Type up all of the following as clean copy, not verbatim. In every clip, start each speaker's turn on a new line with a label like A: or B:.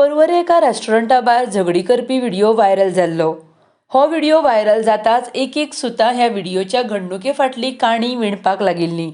A: पर्वरे एका रेस्टॉरंटा भायर झगडी करपी व्हिडिओ व्हायरल जाल्लो. हो व्हिडिओ व्हायरल जाताच एक एक सुतां ह्या व्हिडिओच्या घडणुके फाटली काणी विणपाक लागिल्ली.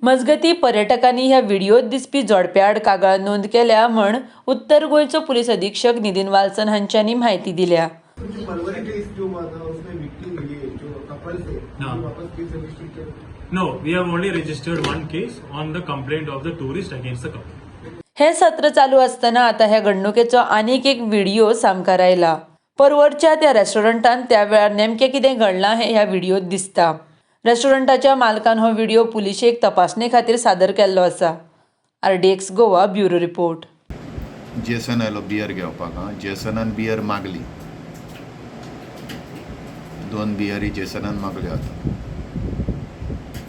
A: मजगतीं, पर्यटकांनी ह्या व्हिडियोंत दिसपी जोडप्या आड कागाळ नोंद केल्या म्हण उत्तर गोंयचो पुलीस अधीक्षक नितीन वाल्सन हांच्यांनी म्हायती दिल्या.
B: जो परवरी केस जो हुआ था उसमें विक्टिम मिली है जो कपल थे,
C: हाँ।
B: उनको वापस केस रजिस्टर किया?
C: No, we have only registered one case on the complaint of the tourist against the couple.
A: हें सत्र चालू आसतना आतां ह्या घडणुकेचो आनीक एक व्हिडिओ सामकार आयला. परवरच्या त्या रेस्टॉरंटांत त्या वेळार नेमकें कितें घडलां हें ह्या व्हिडियोंत दिसता. रेस्टॉरंटाच्या मालकान हो व्हिडिओ पुलिशेक तपासणे खातीर सादर केल्लो आसा. R D X Goa bureau report.
D: Jason आयलो बियर घेवपाक. आं, जेसनान बियर मागली. दोन बियरी जेसनान मागल्यो. आतां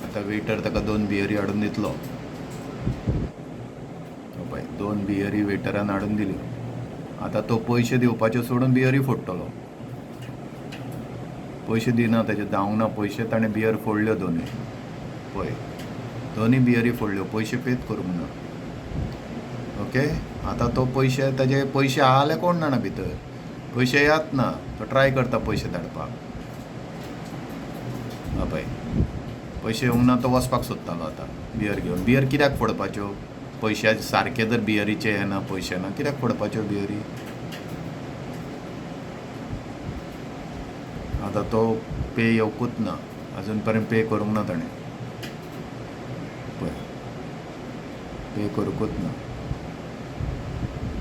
D: आतां वेटर ताका दोन बियरी हाडून दितलो. हो पळय, दोन बियरी वेटरान हाडून दिल्यो. आतां तो पयशे दिवपाचे सोडून बियरी फोडटलो. पयशे दिना, ताजे जावंक ना पयशे. ताणें बियर फोडल्यो दोनूय. पळय, दोनूय बियरी फोडल्यो, पयशे पेत करूंक ना. ओके, आतां तो पयशे, ताजे पयशे आहा जाल्यार कोण जाणा, भितर पयशे यात ना. तो ट्राय करता पयशे धाडपाक. हा पळय, पयशे येवंक ना. तो वचपाक सोदतालो आतां बियर घेवन. बियर कित्याक फोडपाच्यो? पयशे सारके जर बियरीचे येना, पयशे ना, कित्याक फोडपाच्यो बियरी? आतां तो पे येवकूच ना. अजून पर्यंत पे करूंक ना ताणें. पळय, पे करूंकूच ना.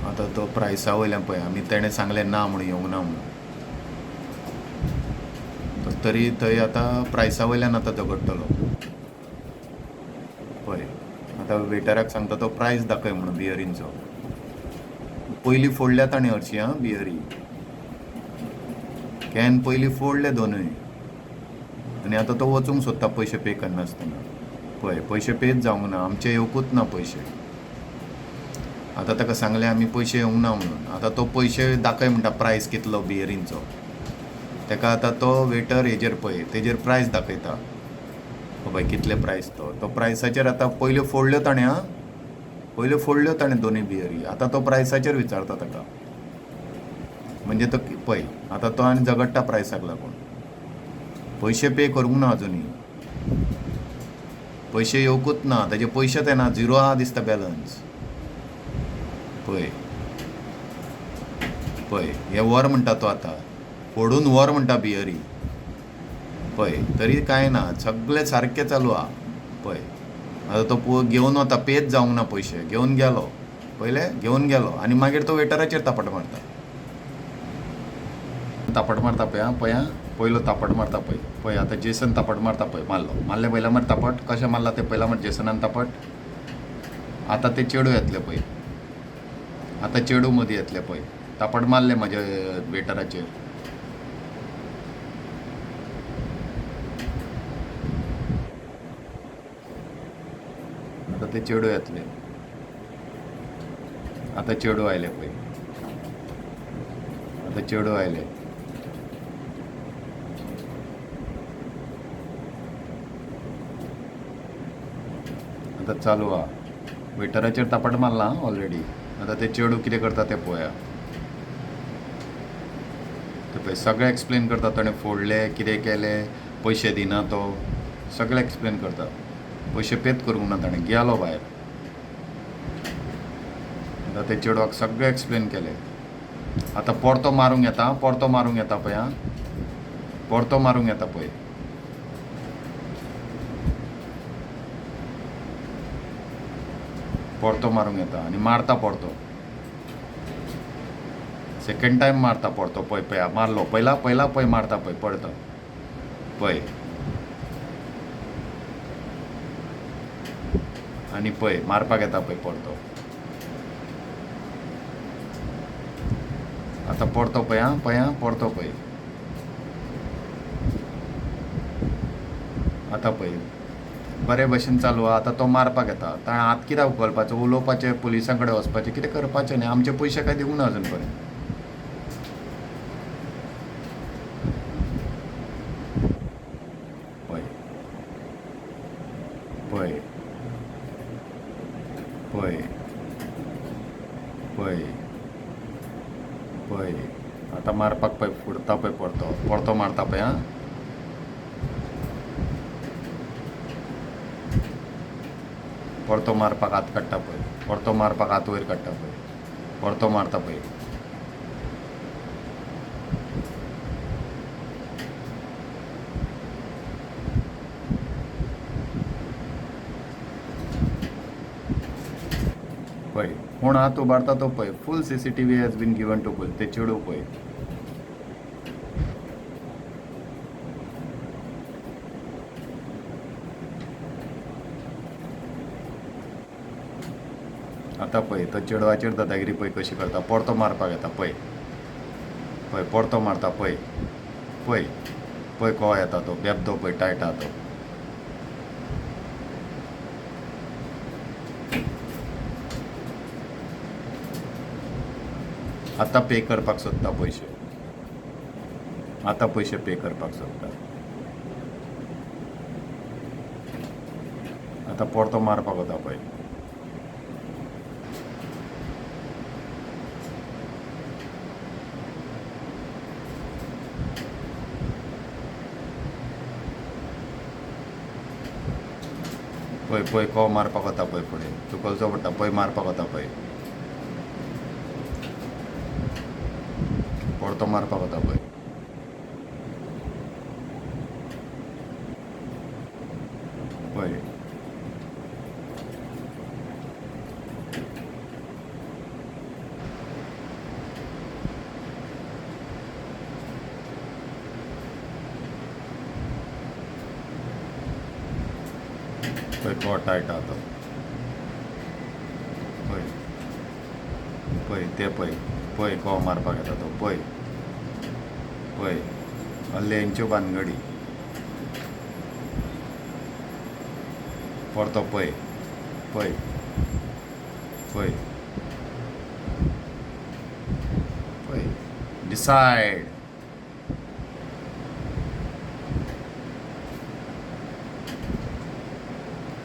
D: आतां तो प्रायसा वयल्यान पळय, आमी तेणें सांगलें ना म्हणून, येवंक ना म्हणून, तो तरी थंय आतां प्रायसा वयल्यान आतां झगडटलो. पळय, आतां वेटराक सांगता तो प्रायस दाखय म्हणून बियरींचो. पयलीं फोडल्या ताणें हरशीं. आं, बियरी can पयलीं फोडले दोनूय आनी आतां तो वचूंक सोदता पयशे पे करनासतना. पळय, पयशे पेच जावंक ना. आमचे येवकूच ना पयशे. आतां ताका सांगलें आमी पयशे येवंक ना म्हणून. आतां तो पयशे दाखय म्हणटा, प्रायस कितलो बियरींचो ताका. आतां तो वेटर हेजेर पळय, तेजेर प्रायस दाखयता. हो पळय, कितले प्रायस. तो तो प्रायसाचेर आतां, पयल्यो फोडल्यो ताणें. आं, पयल्यो फोडल्यो ताणें दोनूय बियरी. आतां तो प्रायसाचेर विचारता ताका. म्हणजे तो पळय, आतां तो आनी झगडटा प्रायसाक लागून. पयशे पे करूंक ना अजुनूय. पयशे येवकूच ना ताजे. पयशेच येना, झिरो आहा दिसता बॅलन्स. पळय पळय, हे व्हर म्हणटा तो. आतां फोडून व्हर म्हणटा बियरी. पळय, तरी कांय ना, सगळें सारकें चालू आहा. पळय, आतां तो घेवन वता. पेच जावंक ना पयशे. घेवन गेलो. पयले घेवन गेलो आनी मागीर तो वेटराचेर थापट मारता. थापट मारता पळय. आं, पळय, आं, पयलो थापट मारता पळय. पळय, आतां जेसन थापट मारता पळय. मारलो, मारले. पयला मार थापट कशें मारला तें पयला मार जेसनान थापट. आतां ते चेडूं येतले पळय. आतां चेडूं मदीं येतले पळय. थापट मारले म्हज्या वेटराचेर. आतां ते चेडूं येतले. आतां चेडूं आयले पळय. आतां चेडूं आयले. आतां चालू आहा. वेटराचेर थापट मारला ऑलरेडी. आतां ते चेडूं कितें करता तें पळोवया. ते पळय, सगळें एक्सप्लेन करता. ताणें फोडले, कितें केलें, पयशे दिना तो, सगळें एक्सप्लेन करता. पयशे पेत करूंक ना ताणें. गेलो भायर. आतां ते चेडवाक सगळें एक्सप्लेन केलें. आतां परतो मारूंक येता. परतो मारूंक येता पळय. आं, परतो मारूंक येता पळय. परतो मारूंक येता आनी मारता परतो. सेकंड टायम मारता परतो. पळय पळय, मारलो. पयला पयला पळय, मारता पळय परतो. पळय आनी पळय, मारपाक येता पळय परतो. आतां परतो पळय. आं, पळय, आं, परतो पळय. आतां पळय, बरे भशेन चालू आहा. आतां तो मारपाक येता. ताणें हात कित्याक उखलपाचो? उलोवपाचें, पुलिसां कडेन वचपाचें, कितें करपाचें न्ही. आमचे पयशे काय दिवंक ना अजून पर्यंत. पळय आतां मारपाक पळय फुडता पळय, परतो परतो मारता पळय. आं, परतो मारपाक हात काडटा पळय, परतो मारपाक हात वयर काडटा पळय, परतो मारता पळय. पळय कोण हात उबारता तो पळय. Full CCTV has been given to पळय ते चेडूं पळय. आतां पळय तो चेडवाचेर दादागिरी पळय कशी करता. परतो मारपाक येता पळय, पळय परतो मारता पळय, पळय पळय को येता तो बेबदो पळय टायट आहा तो. आतां पे करपाक सोदता पयशे, आतां पयशे पे करपाक सोदता. आतां परतो मारपाक वता पळय. पळय पळय को मारपाक वता पळय, फुडें तुकलचो पडटा पळय, मारपाक वता पळय, परतो मारपाक वता पळय. पळय पळय को टायट आहा तो. पळय पळय ते पळय, पळय को मारपाक येता तो पळय, पळय अल्ले हेंच्यो भानगडी. परतो पळय पळय पळय पळय डिसायड.